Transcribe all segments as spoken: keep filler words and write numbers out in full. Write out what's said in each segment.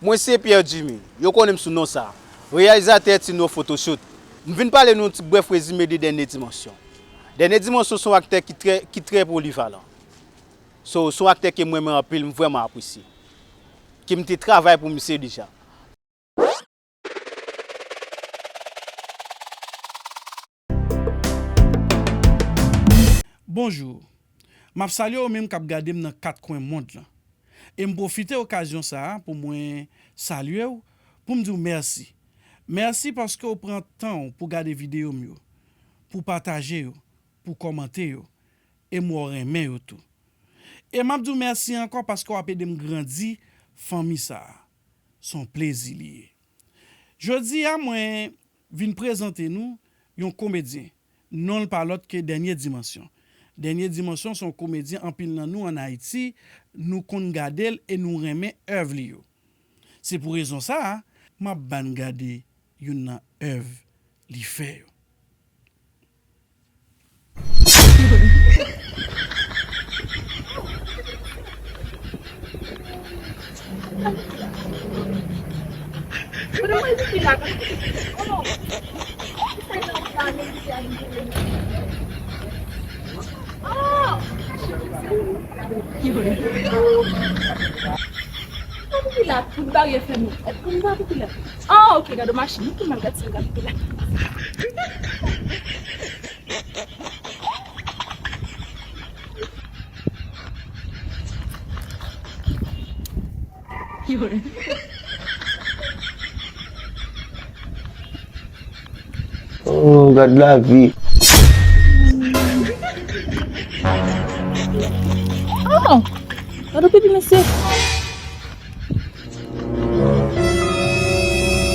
Mwen se Pierre Jimmy, yo konnen m sou non sa, reyalizatè Tino Photoshoot. M vin pale nou yon ti brèf rezime de Dènye Dimansyon. Dènye Dimansyon se yon aktè ki trè, ki trè polivalan. So, se yon aktè ke m renmen anpil, m vrèman apresye. Ke m te travay pou misye deja. Bonjou. M ap salye ou menm k ap gade m nan kat kwen mond lan. E m pwofite okazyon sa a pou mwen salye w, pou m di w mèsi. Mèsi paske w pran tan w pou gade videyo m yo, pou pataje yo, pou kòmante yo, e m wè w renmen yo tou. E m ap di w mèsi ankò paske w ap ede m grandi fanmi sa a. Se yon plezi li ye. Jodi a, mwen vin prezante nou yon komedyen. Non l pa lòt ke Dènye Dimansyon. Dènye Dimansyon se yon komedyen anpil nan nou ann Ayiti, nou konn gade l e nou renmen èv li yo. Se pou rezon sa a, m ap ba n gade youn nan èv li fè yo. Sa pou ki la, tout baryè fèmen. Sa pou ki la? Ah, ok, gade machin, nou tou mal gade sa, gade ki la. Oh, gad lavi. Oh, gade pipi mesye.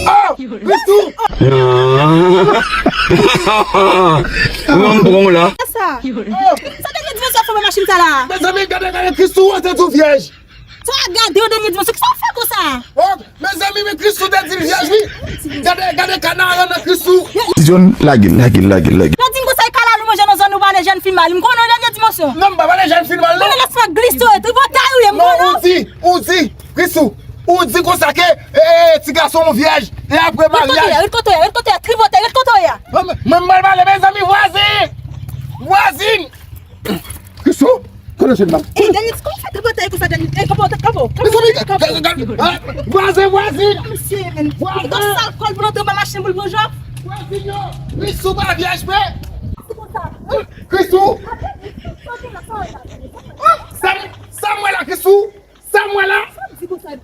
Ah! Kristou! Mwen m pran w la. Sa. Sa te gen dimansyon fòme machin sa la. Mezanmi, gade, gade, Kristou, ou te di w vyèj. Sa gade yo dènye dimansyon. Kisa w fè konsa? Oh, mezanmi, men Kristou te di l vyèj, wi. Gade, gade kana yo nan Kristou. Ti John, lage l, lage l, lage l, lage l. Yo di m konsa e kalalou manje nan zòn nou pale jèn fi mal. M konnen w dènye dimansyon. Non, m pa pale jèn fi mal, non. Konnen lespwa glis ou ye, tripotay ou ye, m Non, konnen ou w. Di, ou di, Kristou, ou di konsa ke eh, eh, ti gason w vyèj, e apre Ret kote w ye, maryaj. Ret kote w ye, Ret kote w ye, tripotay, Ret kote w ye. Mwen, mwen, mwen mal pale, mezanmi, vwazin! Vwazin! Kristou, kote jèn la? E, dènye ti, kòman w fè tripotay konsa, dènye? E, kanpe, kanpe, kanpe. Mezanmi, gade, gade, gade. Ah, vwazin, vwazin! Mesye, men. Ou sal kòl pou l antre ba machin pou l pran jòf. Vwazin yo! Kristou pa vyèj, men! Ti konsa. Kristou! Apre, sa w gen la, sa w gen la. Sa, sa m wè la, Kristou! Sa m wè la! Sa w di konsa?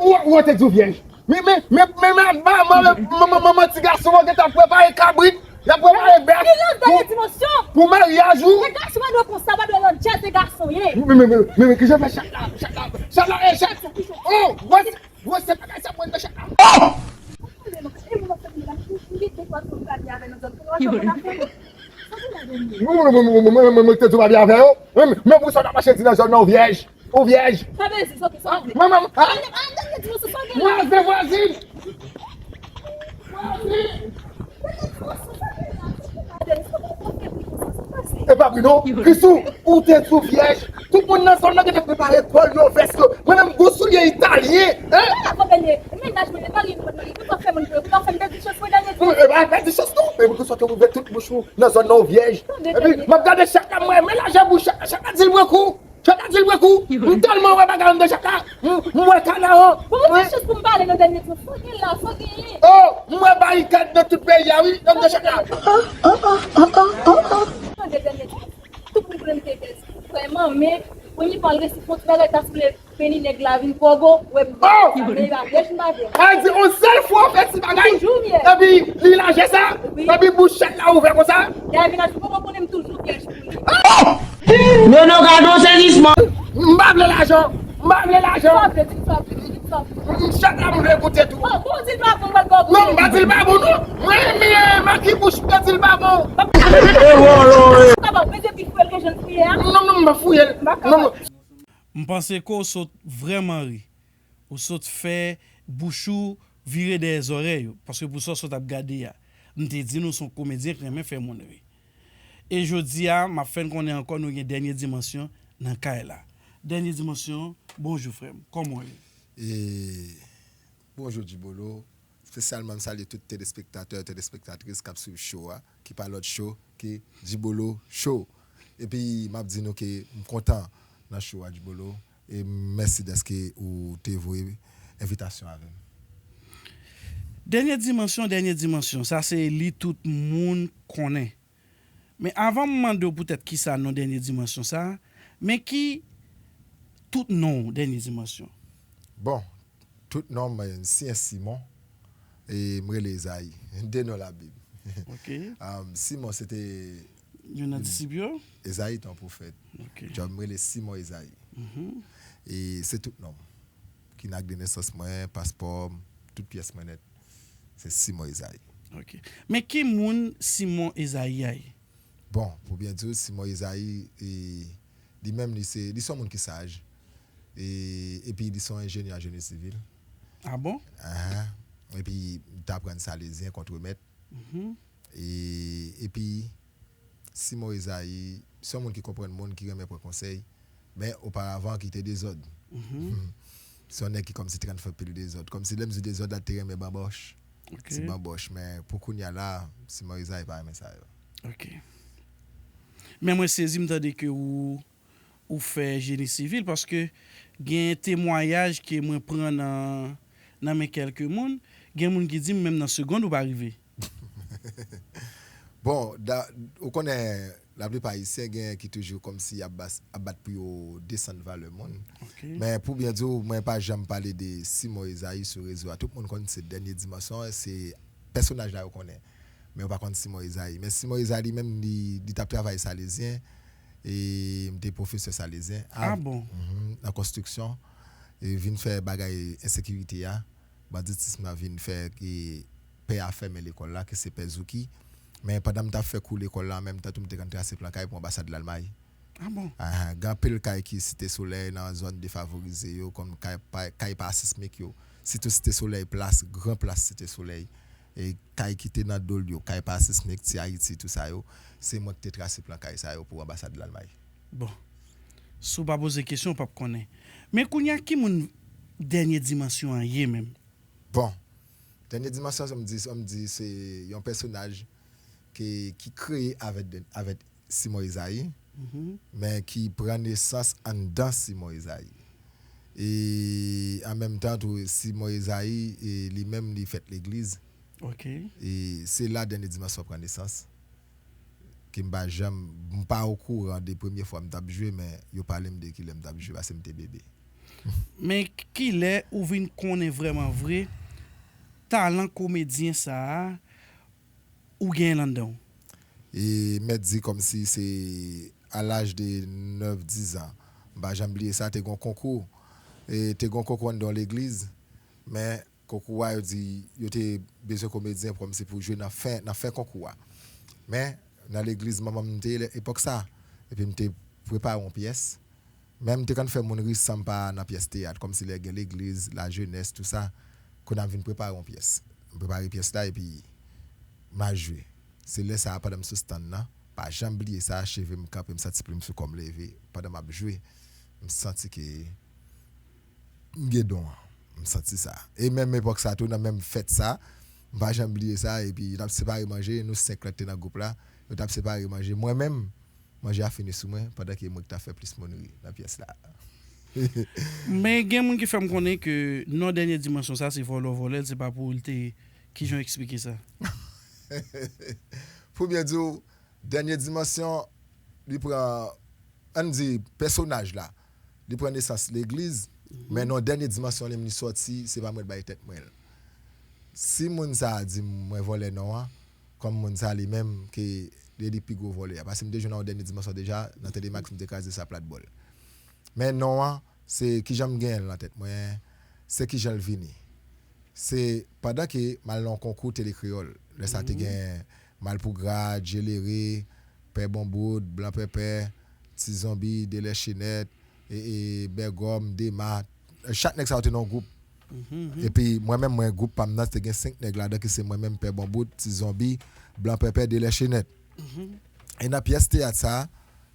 Ou, ou te di w vyèj. Men, men, men, men, men, manman, manman, manman, ti gason an gentan prepare kabrit, y ap prepare bèf Silans, dènye dimansyon. Pou maryaj ou. E gason pa dwe konsa, pa dwe nan djaz e gason ye. Men, men, men, men, men, kijan fè chat la, chat la, chat la, e chat. Oh, wè, wè, se bagay sa mwen nan chat la. Oh! Mwen, mwen, mwen, mwen, mwen, mwen, mwen, mwen te di w pa byen avè yo. Men, men pou sa w t ap mache di nan zòn nan ou vyèj. Ou vyèj. Sa vle di, sa vle di. Manman, ah, Dènye dimansyon, sa w gen la? Vwazin, vwazin. Vwazin. E pa vre non. Kristou, ou te di w vyèj. Tout moun nan zòn nan gentan prepare kòl yo, vès yo. Mwen menm, gwo soulye italyen, hein? Sa konpanye, mennaj mwen, mari mwen, mari mwen, fè moun pou yo, fè m pèdi chans mwen dènye Bon, e pa pèdi chans non. Men pou sa w te ouvè tout bouch ou nan zòn nan ou vyèj. Epi, m ap gade chat la, mwen, men lajan bouch chat la, chat la di l pran kou. Chat la di l pran kou. M tèlman wè bagay anndan chat la. M, m wè kana an. Bon, mwen gen chans pou m pale nan dènye tan. Fò gen la, fò genyen. Oh, m wè barikad nan tout peyi a, wi, anndan chat la. Tande dènye tan. Tout moun konnen m te bèz. Frè manmen, premye fwa l resi fon ti bagay ta soule peni nèg la vin pogo, wè m bèz. Sa vle bagay, j m pa vle. A di, on sèl fwa w fè ti bagay. Epi, li laje sa. Epi bouch chat la ouvè konsa. Dayè, mennaj mwen poko konnen m toujou vyèj pou li. Nono, gade yon sezisman. M pa vle lajan. M pa vle lajan. Sa vle di, sa vle di, sa vle di. M chat la m vle goute tou. Oh, bon, di l pa bon, mwen bon. Non, m pa di l pa bon, non. Mwen, men, maki bouch, m te di l pa bon. Ou ka ba w peze pi fwe l ke jan l fouye a? Non, non, m pa fouye l. Non, non. M panse ke w sot vrèman ri. Ou sot fè bouch ou vire dèyè zòrèy ou, paske pou sa w sot ap gade a. M te di nou se yon komedyen k renmen fè moun ri. E jodi a, m ap fè n konnen ankò nou gen Dènye Dimansyon nan kay la. Dènye Dimansyon, bonjou frè m, kòman w ye? E, Bonjou Djibolo, espesyalman m salye tout telespektatè, telespektatris k ap swiv show a, ki pa lòt show ke Djibolo Show. Epi m ap di nou ke m kontan nan show a Djibolo, e mèsi dèske ou te voye envitasyon avè m. Dènye dimansyon, dènye dimansyon, sa se li tout moun konnen. Men avan m mande w poutèt kisa non dènye dimansyon sa, men ki tout non w dènye dimansyon? Bon, tout non mwen, m siyen Simon, e m rele Ezayi. De non Labib. Ok. Um, Simon se te Youn nan disip yo? Ezayi te yon pwofèt. Ok. Djòb m rele Simon Ezayi. Mhm. E se tout non m. Ki n ak de nesans mwen, paspò m, tout pyès mwen nèt. Se Simon Ezayi. Ok. Men ki moun Simon Ezayi a ye? Bon, pou byen di w, Simon Ezayi, e, li menm, li se, li se yon moun ki saj. E, epi li se yon enjenyè an jeni sivil. Ah bon? Ahan. Epi, m t aprann Salezyen kontremèt. Mhm. E, epi, Simon Ezayi, se yon moun ki konprann moun, ki renmen pran konsèy, men oparavan ki te dezòd. Mhm. Se yon nèg ki kòmsi te konn fè pil dezòd. Kòmsi lè m di dezòd la, te renmen banbòch. Ok. Ti banbòch. Men pou kounye a la, Simon Ezayi pa renmen sa yo. Ok. Men mwen sezi m tande ke ou, ou fè jeni sivil, paske gen temwayaj ke mwen pran nan, nan men kèlke moun, gen moun ki di m menm nan segond ou pa rive. Bon, da, ou konnen, laplipa Ayisyen gen ki toujou kòmsi ap bas- ap bat pou yo desann valè moun. Ok. Men pou byen di w, mwen pa janm pale de Simon Ezayi sou rezo a. Tout moun konn se Dènye Dimansyon, se pèsonaj la yo konnen. Men yo pa konn Simon Ezayi. Men Simon Ezayi li menm, li, li t ap travay Salezyen. E m te pwofesè Salezyen. Ah bon? Mhm, nan konstriksyon. E vin fè bagay ensekirite a, banditism la vin fè ke pè a fèmen lekòl la, ke se pè Zouki. Men pandan m t ap fè kou lekòl la, an menm tan tou m te konn trase plan kay pou anbasad Lalmay. Ah bon? Ahan, gen anpil kay ki Site Solèy, nan zòn defavorize yo, kòm kay pa, kay pa sismik yo. Sitou Site Solèy, plas, gran plas Site Solèy. E kay ki te nan dòl yo, kay pa sismik, Ti Ayiti, tou sa yo. Se mwen ki te trase plan kay sa yo pou anbasad Lalmay. Bon. Si w pa poze kesyon, w p ap konnen. Men kounye a, ki moun Dènye Dimansyon an ye menm? Bon, Dènye Dimansyon, sa m di, sa m di, se yon pèsonaj ki, ki kreye avèk, avèk Simon Ezayi, Mhm. men ki pran nesans anndan Simon Ezayi. E an menm tan tou, Simon Ezayi, e li menm, li fèt legliz. Ok. E se la Dènye Dimansyon pran nesans. Ke m pa janm, m pa okouran de premye fwa m t ap jwe, men yo pale m de kilè m t ap jwe, paske m te bebe. Men kilè ou vin konnen vrèman vre talan komedyen sa a ou genyen anndan w? E mèt di kòmsi se a laj de nèf, diz an. M pa janm bliye sa, te gen yon konkou. E te gen yon konkou anndan yon legliz, men konkou a, yo di, yo te bezwen komedyen kòmsi pou jwe nan fen, nan fen konkou a. Men, nan legliz manman m te ye lè, epòk sa, epi m te prepare yon pyès. Men m te konn fè moun ri san m pa nan pyès teyat, kòmsi lè gen legliz, lajenès, tou sa. Kounye a m vin prepare yon pyès. M prepare pyès la, epi m al jwe. Se lè sa a, pandan m sou stann nan, pa janm bliye sa, cheve m kanpe, m santi plim sou kò m leve. Pandan m ap jwe, m santi ke m gen don an. M santi sa. E menm epòk sa tou, nan menm fèt sa, m pa janm bliye sa, epi yo t ap separe manje, nou senk lan ki te nan gwoup la, yo t ap separe manje. Mwen menm, manje a fini sou mwen, pandan ke mwen ki t ap fè plis moun ri nan pyès la. Men gen moun ki fè m konnen ke non Dènye Dimansyon sa se vòlè w vòlè l, se pa pou l te, kijan w eksplike sa? Pou byen di w, Dènye Dimansyon, li pran, ann di, pèsonaj la, li pran nesans legliz, men non Dènye Dimansyon li menm li sòti, se pa mwen t bay tèt mwen l. Si moun sa a di m mwen vòlè non an, kòm moun sa li menm ke li, li pi gwo vòlè a. Paske m te jwenn nan yon Dènye Dimansyon deja, nan Telemax m te kraze sa plat bòl. Men non an, se kijan m genyen l nan tèt mwen, se kijan l vini. Se pandan ke m al nan yon konkou Tele Kreyòl. Lè sa te gen Malpougra, Djelere, Pè Bonbout, Blan Pèpè, Ti Zonbi, Delè Chenèt, e, e, Bègòm, Dema. Chak nèg sa yo te nan yon gwoup. Epi mwen menm, mwen, gwoup pa m nan, te gen senk nèg ladan ki se mwen menm, Pè Bonbout, Ti Zonbi, Blan Pèpè, Delè Chenèt. E nan pyès teyat sa,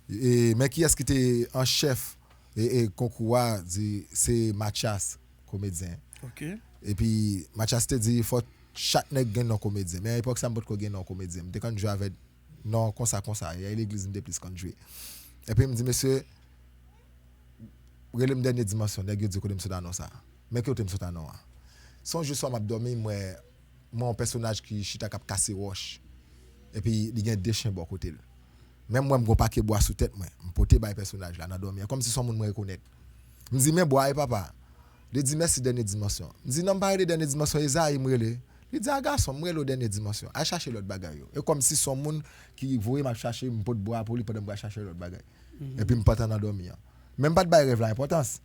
e, men kiyès ki te an chèf e, e konkou a, di, se Mathias, komedyen. Ok. Epi Mathias te di fò chak nèg gen non komedyen. Men epòk sa m potko gen non komedyen. M te konn jwe avèk non konsa konsa. E legliz m te plis konn jwe. Epi m di mesye, rele m Dènye Dimansyon. Nèg yo di kote m sot a non sa. Men kote m sot a non an. Se yon jou swa m ap dòmi, m wè, m wè yon pèsonaj ki chita k ap kase wòch. Epi li gen de chen bò kote l. Men m wè m gon pake bwa sou tèt mwen. M pote bay pèsonaj la nan dòmi an. Kòmsi se yon moun mwen rekonèt. M di, men bwa e papa. Li di, mèsi Dènye Dimansyon. M di, non, m pa rele Dènye Dimansyon, Ezayi m rele. Li di, a gason, m rele w Dènye Dimansyon. Al chache lòt bagay yo. E kòmsi se yon moun ki voye m al chache, m pot bwa pou li pandan m pral chache lòt bagay. Epi m pantan nan dòmi an. Men m pa t bay rèv la enpòtans.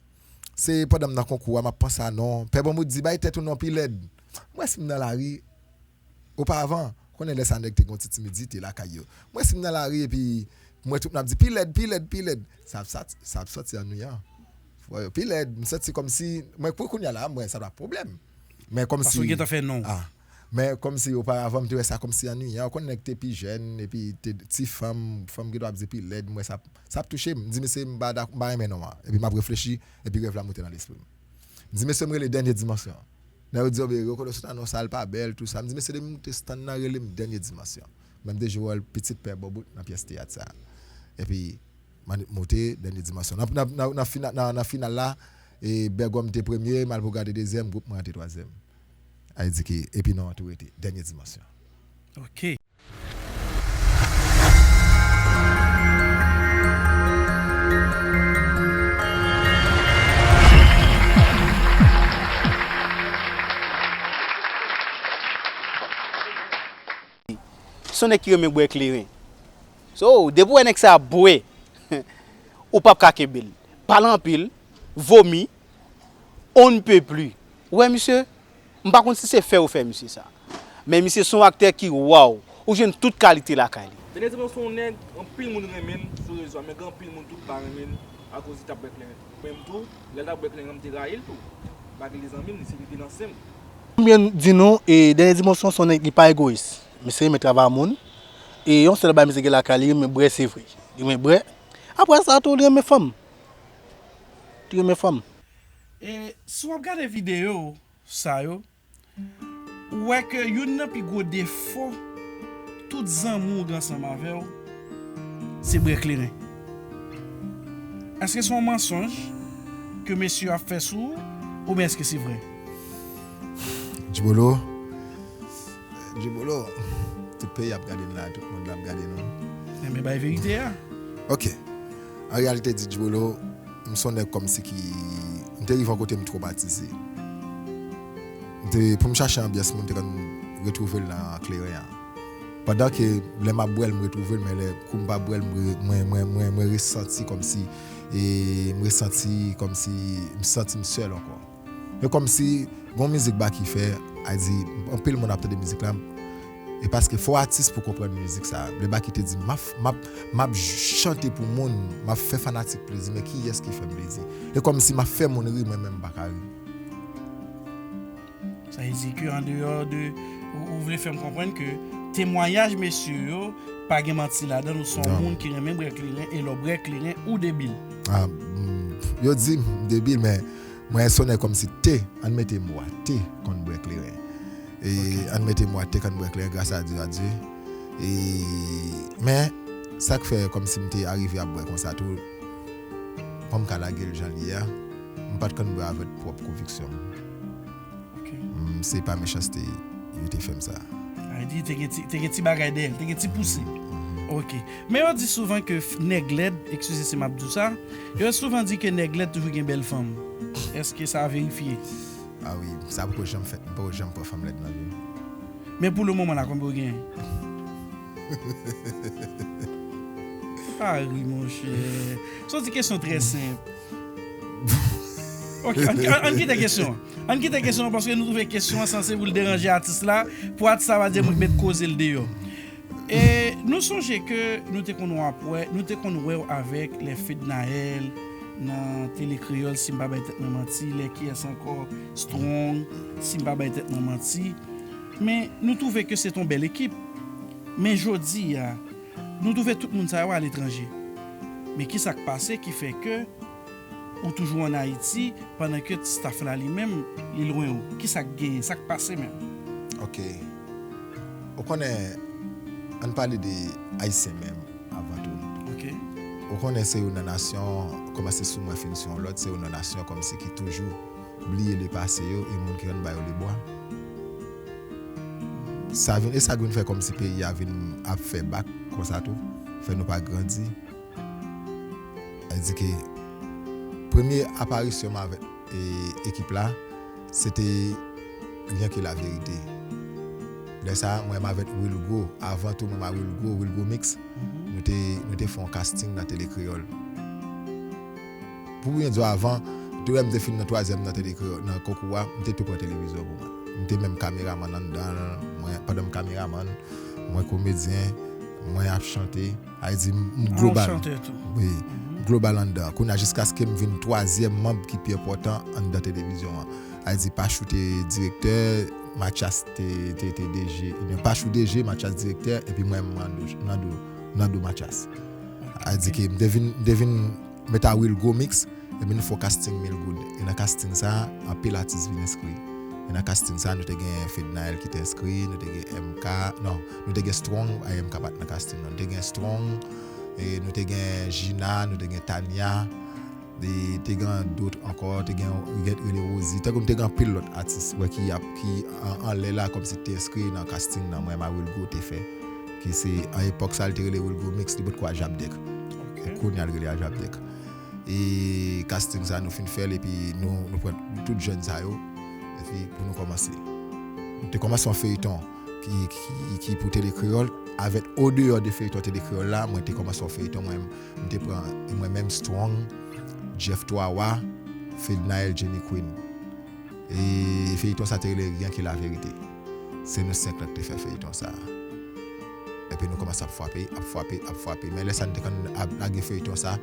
Se pandan m nan konkou a, m ap panse a non. Pè Bonmout di, bay tèt ou non pi lèd. M wè si m nan lari, oparavan, konnen lè sa nèg te gen yon ti timidite lakay yo. M wè si m nan lari epi m wè tout moun ap di, pi lèd, pi lèd, pi lèd. Sa ap sa, sa ap santi annwiyan. Frè yo, pi lèd, m santi kòmsi, mwen pou kounye a la, m wè sa pa pwoblèm. Men kòmsi. Paske w gentan fè non. Ah. Men kòmsi oparavan, m te wè sa kòmsi annwiyan. Ou konn nèg te pi jèn, epi te ti fanm, fanm gentan ap di pi lèd, m wè sa, sa ap touche m. M di, mesye, m pa dak-, m pa renmen non an. Epi m ap reflechi, epi rèv la moute nan lespri m. M di, mesye, m rele Dènye Dimansyon. Nèg yo di, o, yo konnen sot a non sa, l pa bèl, tou sa. M di, mesye, depi m moute stand nan, rele m Dènye Dimansyon. Men m te jwe wòl pitit pè Bonmout nan pyès teyat sa. Epi, Manit moute, Dènye Dimansyon. Nan, nan, nan, nan fina-, nan, nan final la, e Bègòm te premye, Malpougra te dezyèm, gwoup mwen an te twazyèm. Sa vle di ke, epi non an tou rete, Dènye Dimansyon. Ok. Se yon nèg ki renmen bwè kleren. So, depi w wè nèg sa ap bwè, ou p ap ka kenbe l. Pale anpil, vomi, on ne peut plus. Ou wè misye, m pa konn si se fè yo fè misye sa. Men misye se yon aktè ki, waw, ou jwenn tout kalite lakay li. Dènye Dimansyon se yon nèg, anpil moun renmen l sou rezo a, men gen anpil moun tou ki pa renmen l akoz li t ap bwè kleren. Mwen menm tou, lè l t ap bwè kleren an, m te rayi l tou. M pa gen de zanmi m, li se li te nan sen m. Konbyen di nou, e, Dènye Dimansyon se yon nèg, li pa egoyis. Misye renmen travay moun. E yon sèl bagay misye gen lakay li, li renmen bwè, se vre. Li renmen bwè. Apre sa tou, li renmen fanm. Li renmen fanm. E si w ap gade videyo sa yo, ou wè ke youn nan pi gwo defo tout zanmi w gen ansanm avè w, se bwè kleren. Èske se yon mansonj ke mesye yo ap fè sou ou, oubyen èske se vre? Djibolo, Djibolo, tout peyi ap gade n la, tout mond la ap gade nou. Enben, bay verite a. Ok. An reyalite, di Djibolo, m se yon nèg kòmsi ki, m te rive yon kote m twomatize. M te, pou m chache anbyans mwen, m te konn retwouve l nan kleren an. Pandan ke lè m ap bwè l, m retwouve l, men lè kou m pa bwè l, m re-, mwen, mwen, mwen, mwen resanti kòmsi, e, m resanti kòmsi m santi m sèl ankò. E kòmsi, gon mizik Baky fè, a di, anpil moun ap tande mizik la, e paske fò atis pou konprann mizik sa. Lè Baky te di, m ap, m ap, m ap chante pou moun, m ap fè fanatik plezi, men kiyès ki fè m plezi? E kòmsi m ap fè moun ri, mwen menm m pa ka ri. Sa vle di ke an deyò de, ou, ou vle fè m konprann ke temwayaj mesye yo pa gen manti ladan l, ou se yon moun ki renmen bwè kleren, e lè w bwè kleren, ou debil. Ah, mm, yo di m debil, men mwen se yon nèg kòmsi te, ann mete mo a, te konn bwè kleren. E ann mete mo a, te konn bwè kleren, gras a Dye, a Dye. E, men, sa k fè kòmsi m te arive ap bwè konsa tou, pou m ka lage l jan l ye a, m pa t konn bwè avèk pwòp konviksyon m. Ok. Mm, se pa mechanste yo te fè m sa. Sa vle di, te gen ti, te gen ti bagay dèyè l, te gen ti pouse. Ok. Men yo di souvan ke f-, nèg lèd, eskize si m ap di w sa, yo souvan di ke nèg lèd toujou gen bèl fanm. Èske sa verifye? Ah wi, sa poko janm fèt. M poko janm pran fanm lèd nan vi m. Men pou le moman la, konbyen w genyen? Pa ri, monchè. Se yon ti kesyon trè senp. Ok, ann, ann, ann kite kesyon an. Ann kite kesyon an, paske nou twouve kesyon an sanse pou l deranje atis la, pou atis la pa di, "Mwen met koze l deyò." E nou sonje ke nou te konn wè, nou te konn wè w avèk lè Fednaelle nan Tele Kreyòl, si m pa bay tèt mwen manti, lè kiyès ankò, Strong, si m pa bay tèt mwen manti. Men nou twouve ke se t on bèl ekip. Men jodi a, nou twouve tout moun sa yo aletranje. Men kisa k pase ki fè ke ou toujou ann Ayiti, pandan ke staff la li menm, li lwen ou. Kisa k genyen? Sa k pase menm? Ok. Ou konnen, ann pale de Ayisyen menm, avan tou. Ok. Ou konnen se youn nan nasyon, kòmanse sou mwen fin sou yon lòt, se youn nan nasyon kòmsi ki toujou bliye lepase yo e moun ki konn ba yo lebwa. Sa vin, e sa k vin fè kòmsi peyi a vin ap fè bak konsa tou, fè nou pa grandi. Sa vle di ke premye aparisyon m avèk e, ekip la, se te Rien que la vérité. Lè sa a, mwen m avèk Wilgo, avan tou mwen m a Wilgo, Wilgo Mix, nou te, nou te fè yon casting nan Tele Kreyòl. Pou byen di w avan, tou lè m te fin nan twazyèm nan Tele Kreyòl, nan konkou a, m te tou pran televizyon pou mwen. M te menm kameramann anndan l, mwen, pandan m kameramann, mwen komedyen, mwen ap chante. Sa vle di, m, m Ah, ou global. Chantè tou. Wi, m global anndan. Kounye a, jiskaske m vin twazyèm manm ki pi enpòtan anndan televizyon an. Sa vle di, Pachou te direktè, Mathias te, te, te D G. Non, Pachou D G, Mathias direktè, epi mwen, m nan do, nan do, nan do M K. Sa vle di ke m te vin, m te vin met a Wilgo Mix, epi nou fè yon casting mil goud. E nan casting sa, anpil atis vin enskri. E nan casting sa, nou te gen Fednaelle ki te enskri, nou te gen M K, non, nou te gen Strong, ay, M K pa t nan casting, non. Nou te gen Strong, e nou te gen Gina, nou te gen Tania, e te gen dot ankò, te gen, gen rele Rosie. Tankou nou te gen anpil lòt atis, wè, ki ap, ki an, anlè la, kòmsi te enskri nan casting nan mwen, m a Wilgo te fè. Ki se, an epòk sa, l te rele Wilgo Mix, li potko a Japdec. Ok. E kounye a, l rele a Japdec. E casting sa, nou fin fè l, epi nou, nou pran tout jèn sa yo, epi pou nou kòmanse. Nou te kòmanse yon feyton ki, ki, ki pou Tele Kreyòl. Avèk, odeyò de feyton Tele Kreyòl la, mwen te kòmanse yon feyton, mwen, m te pran, mwen menm Strong, Jeff Twa Wa, Fednaelle, Jenny Queen. E feyton sa te rele Rien que la vérité. Se nou senk lan ki te fè feyton sa. Epi nou kòmanse ap fwape, ap fwape, ap fwape. Men lè sa, nou te konn ap lage feyton sa,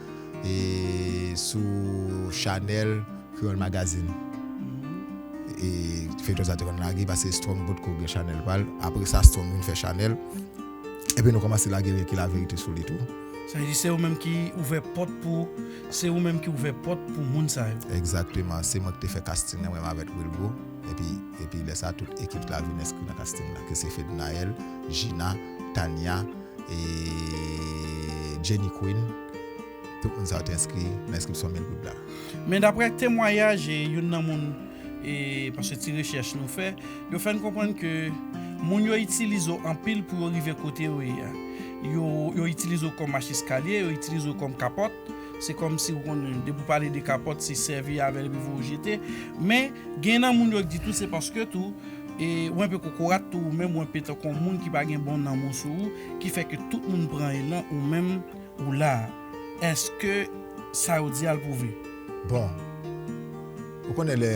e sou Chanèl Kreyòl Magazine. E feyton sa te konn lage, paske Strong potko gen Chanèl pa l. Apre sa, Strong vin fè Chanèl. Epi nou kòmanse lage Rien que la vérité sou li tou. Sa vle di se ou menm ki ouvè pòt pou, se ou menm ki ouvè pòt pou moun sa yo. Egzakteman, se mwen ki te fè casting nan, mwen avèk Wilgo. Epi, epi lè sa, tout ekip la vin enskri nan casting la, ke se Fednaelle, Gina, Tania, e Jenny Queen. Tout moun sa yo te enskri nan enskripsyon mil goud la. Men daprè temwayaj e youn nan moun, e paske ti rechèch nou fè, yo fè n konprann ke moun yo itilize w anpil pou yo rive kote yo ye a. Yo, yo itilize w kòm macheskalye, yo itilize w kòm kapòt. Se kòmsi ou konnen, depi w pale de kapòt, se sèvi avè l epi voye w jete. Men, gen nan moun yo k di tou, se paske tou, e ou enpe kokorat tou, ou menm ou enpe tankou yon moun ki pa gen bon nanm ou sou ou, ki fè ke tout moun pran elan, ou menm ou la a. Èske sa yo di a l pwouve? Bon, ou konnen lè,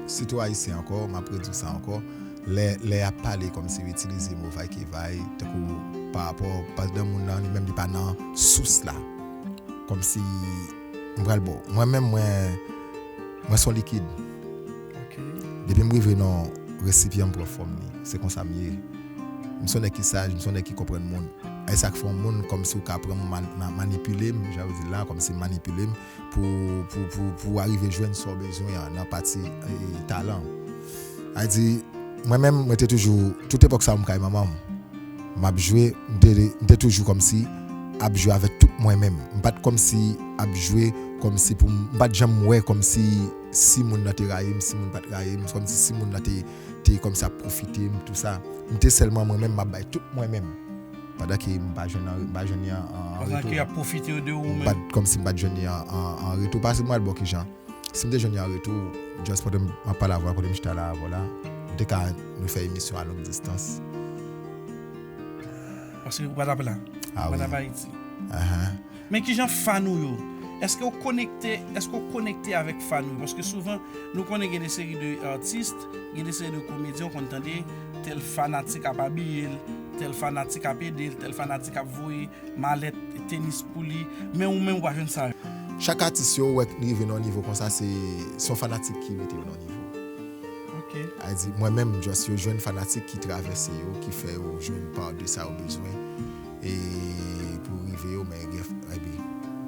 sitou Ayisyen ankò, m ap redi w sa ankò, lè, lè y ap pale kòmsi yo itilize mo vaykevay, tankou pa rapò, pandan moun nan li menm li pa nan sous la. Kòmsi, m pral ba w. Mwen menm, mwen, mwen se yon likid. Ok. Depi m rive nan resipyan, m pran fòm li. Se konsa m ye. M se yon nèg ki saj, m se yon nèg ki konprann moun. E sa k fè yon moun kòmsi w ka pran m, man-, nan manipile m, jan yo di l la, kòmsi manipile m pou, pou, pou, pou w arive jwenn sa w bezwen an nan pati, e, talan. Sa vle di, mwen menm, mwen te toujou, tout epòk sa a, m kay manman m, m ap jwe, m te, m te toujou kòmsi ap jwe avèk tout mwen menm. M pa t kòmsi ap jwe kòmsi pou m, m pa t janm wè kòmsi si moun nan te rayi m, si moun pa t rayi m, kòmsi si moun nan te, te kòmsi ap pwofite m, tou sa. M te sèlman mwen menm, m ap bay tout mwen menm. Pandan ke m pa jwenn an, m pa jwenn li an, an, an Pandan retou. Ke y ap pwofite w de ou M menm. pa t, kòmsi m pa t jwenn li an, an, an retou. Paske m pral ba w kijan. Si m te jwenn li an retou, just pandan m ap pale avè w la, kote m chita la avè w la, nou te ka, nou fè emisyon a long distans. Paske ou pa t ap la. Ah Ou pa wi. t ap Ayiti. Ahan. Men kijan fan ou yo? Èske w konekte, èske w konekte avèk fan ou yo? Paske souvan, nou konnen gen de seri de atis, gen de seri de komedyen, ou konn tande tèl fanatik ap abiye l, tèl fanatik ap ede l, tèl fanatik ap voye malèt, tenis pou li. Men ou menm ou pa jwenn sa. Chak atis yo, ou wè k rive nan yon nivo konsa, se, se yon fanatik ki mete yo nan yon nivo. Ok. Sa vle di, mwen menm, just yo jwenn fanatik ki travèse yo, ki fè yo jwenn pa de sa yo bezwen, e pou rive yo, men gen, epi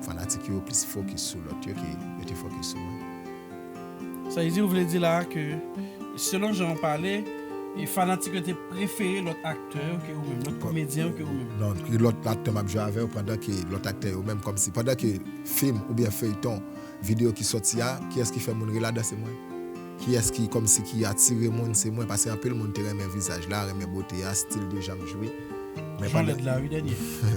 fanatik yo plis fokis sou lòt yo ke yo te fokis sou mwen. Sa vle di, ou vle di la ke, selon jan w pale, e fanatik yo te prefere lòt aktè yo ke ou menm, lòt komedyen yo ke ou menm. Non, ki lòt aktè m ap jwe avè yo pandan ke lòt aktè yo menm kòmsi, pandan ke fim oubyen feyton, videyo ki sòti a, kiyès ki fè moun ri ladan se mwen. Kiyès ki kòmsi ki atire moun se mwen, paske anpil moun te renmen vizaj la, renmen bote a, stil de jan m jwe. Jan lèd la, wi, dènye.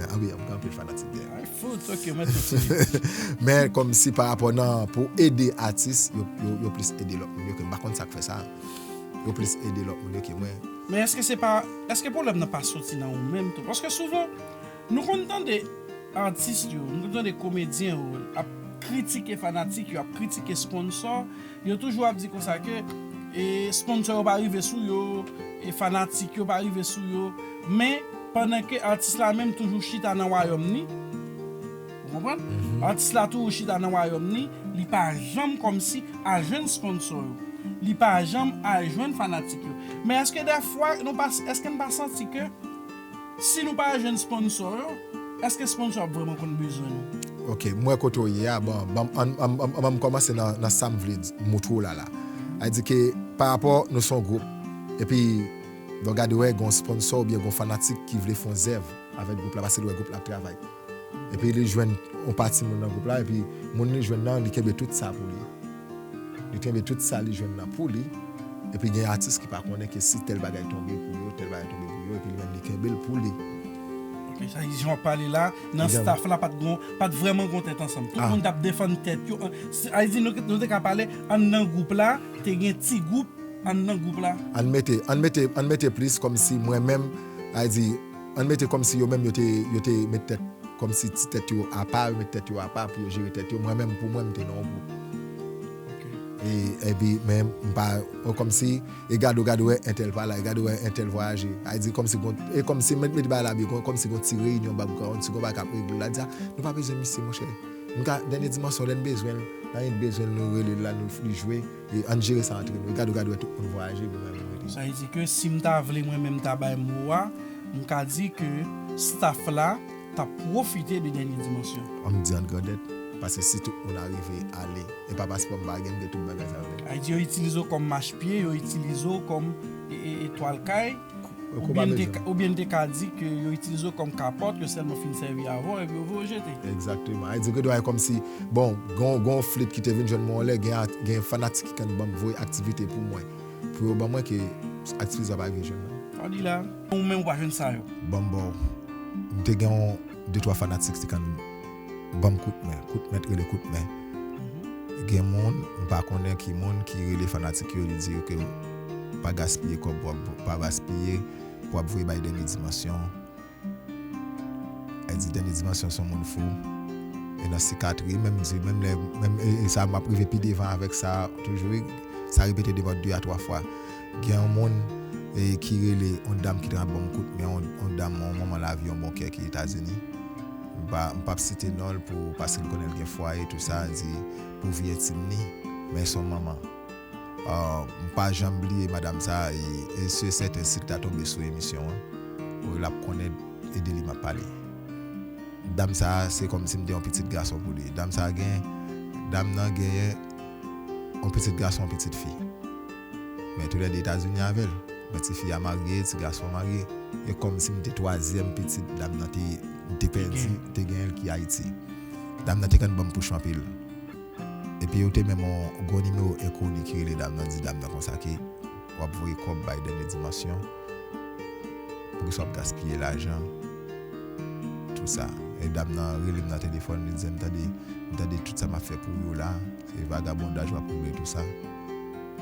Ah wi, m gen anpil fanatik dèyè. Ay, fout, ok, mwen kontinye. Men kòmsi pa rapò nan pou ede atis, yo, yo, yo plis ede lòt moun yo ke m pa konn sa k fè sa. Yo plis ede lòt moun yo ke mwen. Men èske se pa, èske pwoblèm nan pa soti nan ou menm tou? Paske souvan, nou konn tande atis yo, nou konn tande komedyen yo ap kritike fanatik yo, ap kritike sponsò, yo toujou ap di konsa ke e sponsò yo pa rive sou yo, e fanatik yo pa rive sou yo. Men pandan ke atis la menm toujou chita nan wayòm ni, ou konprann? Atis la toujou chita nan wayòm ni, li pa janm kòmsi al jwenn sponsò yo. Li pa janm al jwenn fanatik yo. Men èske dèfwa nou pa, èske n pa santi ke si nou pa al jwenn sponsò yo, èske sponsò ap vrèman konn bezwen nou? Ok, m wè kote w ye a. Bon, ban m kòmanse nan, nan sa m vle di, moutre w la la. A di ke pa rapò nou se yon gwoup, epi lè w gade w wè gen yon sponsò oubyen gen yon fanatik ki vle fè yon zèv avèk gwoup la, paske li wè gwoup la ap travay. Epi li jwenn yon pati moun nan gwoup la, epi moun li jwenn nan, li kenbe tout sa pou li. Li kenbe tout sa li jwenn nan pou li. Epi gen atis ki pa konnen ke si tèl bagay tonbe pou yo, tèl bagay tonbe pou yo, epi li menm li kenbe l pou li. Ok, sa di jan w ap pale la, nan staff la pa t gon, pa t vrèman gon tèt ansanm. Tout moun t ap defann tèt yo. Sa di nou, nou te ka pale anndan gwoup la, te gen ti gwoup anndan gwoup la. Ann mete, ann mete, ann mete plis kòmsi mwen menm, sa di, ann mete kòmsi yo menm yo te, yo te met tèt kòmsi ti tèt yo apa, yo met tèt yo apa pou yo jere tèt yo. Mwen menm, pou mwen, m te nan yon gwoup. E, epi, men, m pa, kòmsi, e gade w, gade w wè entèl pa la, e gade w wè entèl vwayaje. A di, kòmsi, gon, e kòmsi, met, met bagay la byen, kòmsi gon ti reyinyon background, si gon bagay k ap regle la, di, a, nou pa bezwen misye, monchè. Nou ka, dènye dimansyon, lè n bezwen l, nan yon bezwen l, nou rele l la, nou li jwe, e ann jere sa antre nou. E gade w, gade w wè tout moun vwayaje, epi mwen menm rete. Sa vle di ke si m ta vle, mwen menm, m ta bay mo a, m ka di ke staff la, t ap pwofite de dènye dimansyon. An m di an grandèt, paske si tout moun arive ale, e pa paspò m pa gen, m gen tout bagay sa yo nèt. Sa vle di yo itilize w kòm machpye, yo itilize w kòm e, e, etwal kay, oubyen n te ka, oubyen n te ka di ke yo itilize w kòm kapòt, yo sèlman fin sèvi avè w, epi yo voye w jete. Egzakteman. Sa vle di ke dwa e kòmsi, bon, gon, gon flit ki te vin jwenn mwen yon lè, gen, gen fanatik ki konn ban m voye aktivite pou mwen. Pou yo ban mwen ke aktivite sa pa rive jwenn mwen. Sa w di la, ou menm ou pa jwenn sa yo. Ban m ba w. M te gen yon de twa fanatik ki te konn ban m kout men. Kout men, rele kout men. Gen moun, m pa konnen ki moun ki rele fanatik yo, li di yo ke pa gaspiye kòb, w ap, pa gaspiye, w ap voye bay dènye dimansyon. Sa di dènye dimansyon se yon moun fou. E nan sikatri, menm di, menm lè, menm, e, e sa m ap rive pi devan avèk sa, toujou, wi, sa repete devan de a twa fwa. Gen yon moun, e, ki rele, yon dam ki te ap ban m kout men, yon, yon dam, yon manman lavi, yon bon kè ki Etazini. M pa, m p ap site non l pou, paske l konnen l gen fwaye, tou sa, di, pou vi entim ni, men se yon manman. Ah, m pa janm bliye madanm sa a, e, e si e sèten, si l ta tonbe sou emisyon an, wi, l ap konnen e de li m ap pale. Dam sa a, se kòmsi m te yon pitit gason pou li. Dam sa a gen, dam nan genyen yon pitit gason, yon pitit fi. Men toulède Etazini avè l. Men tifi a marye, ti gason an marye. E kòmsi m te twazyèm pitit dam nan te, m te pèdi, m te genyen l ki Ayiti. Dam nan te konn ban m pouch anpil. Epi yo te menm yon gwo nimewo enkoni ki rele dam nan, di dam nan konsa ke w ap voye kòb bay dènye dimansyon, poukisa w ap gaspiye lajan, tou sa. E dam nan rele m nan telefòn, li di m, tande, m tande tout sa m ap fè pou yo la, se vagabondaj w ap regle tou sa.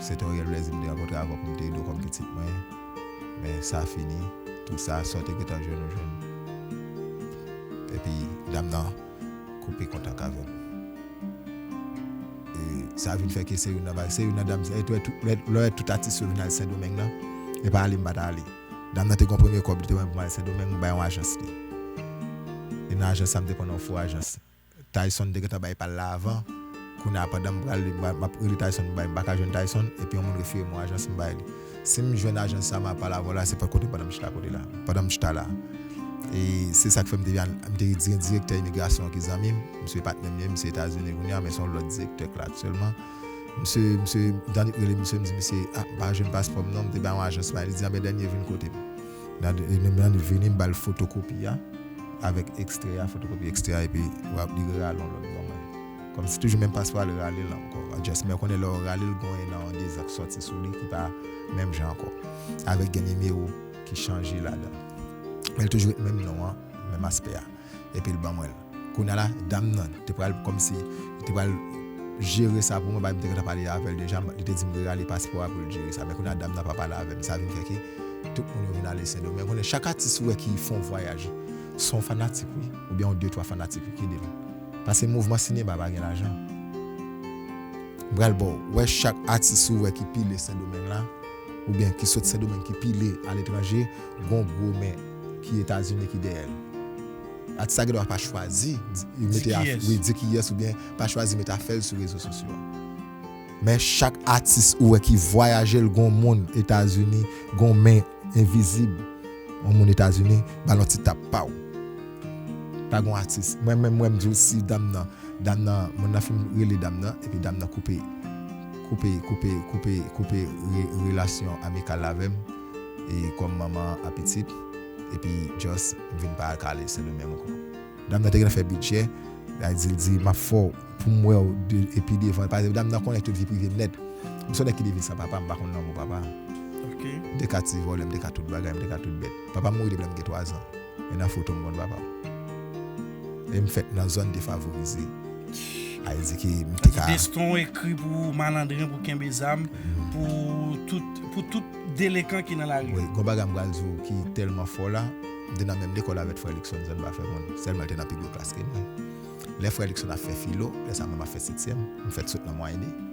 Se te yon rèl plèzi m te rankontre avè w pou m te ede w kòm pitit mwen, men sa fini, tou sa, sa w te gentan jwenn ou jwenn. Epi dam nan koupe kontak avè m. E sa vin fè ke se youn nan bagay, se youn nan dam, e, lè, lè, lè tout atis yo vin al Sendomeng nan, e pa ale m pa t ale. Dam nan te gen yon premye kòb, li te ban m pou m al Sendomeng, m bay yon ajans li. E nan ajans sa, m te pran nan yon fo ajans. Tyson te gentan bay pa l la avan. Kounye a, pandan m pral, m, m ap rele Tyson, m bay, m pa ka jwenn Tyson, epi yon moun refere m yon ajans, m bay li. Si m jwenn ajans sa, m ap pale avè w la, se pa kote pandan m chita kote la. Pandan m chita la. E se sa k fè m te, m te gen direktè imigrasyon an ki zanmi m. Misye patnè m ye, misye Etazini kounye a, men se yon lòt direktè k la aktyèlman. Misye, misye, Danny rele misye, m di misye, "Ah, m pa jwenn paspò m non," m te bay yon ajans la, li di, "Anben, Danny vin kote m." Danny vini, m ba l fotokopi a, avèk ekstrè a, fotokopi ekstrè a, epi w ap li rale yon lòt ban mwen. Kòmsi toujou menm paspò a, li rale l ankò. Just, men w konnen lè w rale l, gen yon de zan k sòti sou li ki pa menm jan ankò. Avèk gen nimewo ki chanje ladan. Men l toujou ret menm non an, menm aspè a. Epi l ban mwen l. Kounye a la, dam nan te pral kòmsi, li te pral jere sa pou mwen, paske m te gentan pale avè l deja, li te di m rale paspò a pou l jere sa. Men kounye a, dam nan pa pale avè m. Sa vin fè ke tout moun yo vin ale Sendomeng. Konnen chak atis ou wè ki fè yon vwayaj, se yon fanatik, wi. Oubyen yon de, twa fanatik, wi, ki ede l. Paske mouvman sinema pa gen lajan. M pral ba w, wè chak atis ou wè ki pile Sendomeng la, oubyen ki sot Sendomeng ki pile aletranje, gon gwo men ki Etazini ki dèyè l. Atis sa gendwa pa chwazi, di, mete a, wi, di kiyès, oubyen pa chwazi mete afè l sou rezo sosyo a. Men chak atis ou wè ki vwayaje l, gon moun Etazini, gon men envizib, yon moun Etazini, ba l yon ti tap pa w. Pa gon atis. Mwen menm, mwen m di w si dam nan, dam nan, moun nan fin rele dam nan, epi dam nan koupe, koupe, koupe, koupe, koupe re, relasyon amikal avè m, e kòm manman a pitit, epi just m vin pa al ka ale Sendomeng ankò. Dam nan te gentan fè bidjè, la di l di, "M ap fè w pou m wè w de, epi devan." Paske dam nan konnen tout vi prive m nèt. M se yon nèg ki te viv san papa, m pa konn lanmou papa. M te ka ti vòlè, m te ka tout bagay, m te ka tout bèt. Papa m mouri depi lè m gen twa zan. E nan foto m konn papa m. E m fèt nan zòn defavorize. A di ke m te ka. Destin ekri pou malandren, pou kenbe zam, pou tout, pou tout delekan ki nan lari. Wi, gon bagay m pral di w ki tèlman fò la, m te nan menm lekòl avèk frè Luckson, zòn pa fè moun. Sèlman l te nan pi gwo klas ke mwen. Lè frè Luckson ap fè filo, lè sa mwen m ap fè setyèm, m fèt sot nan mwayene.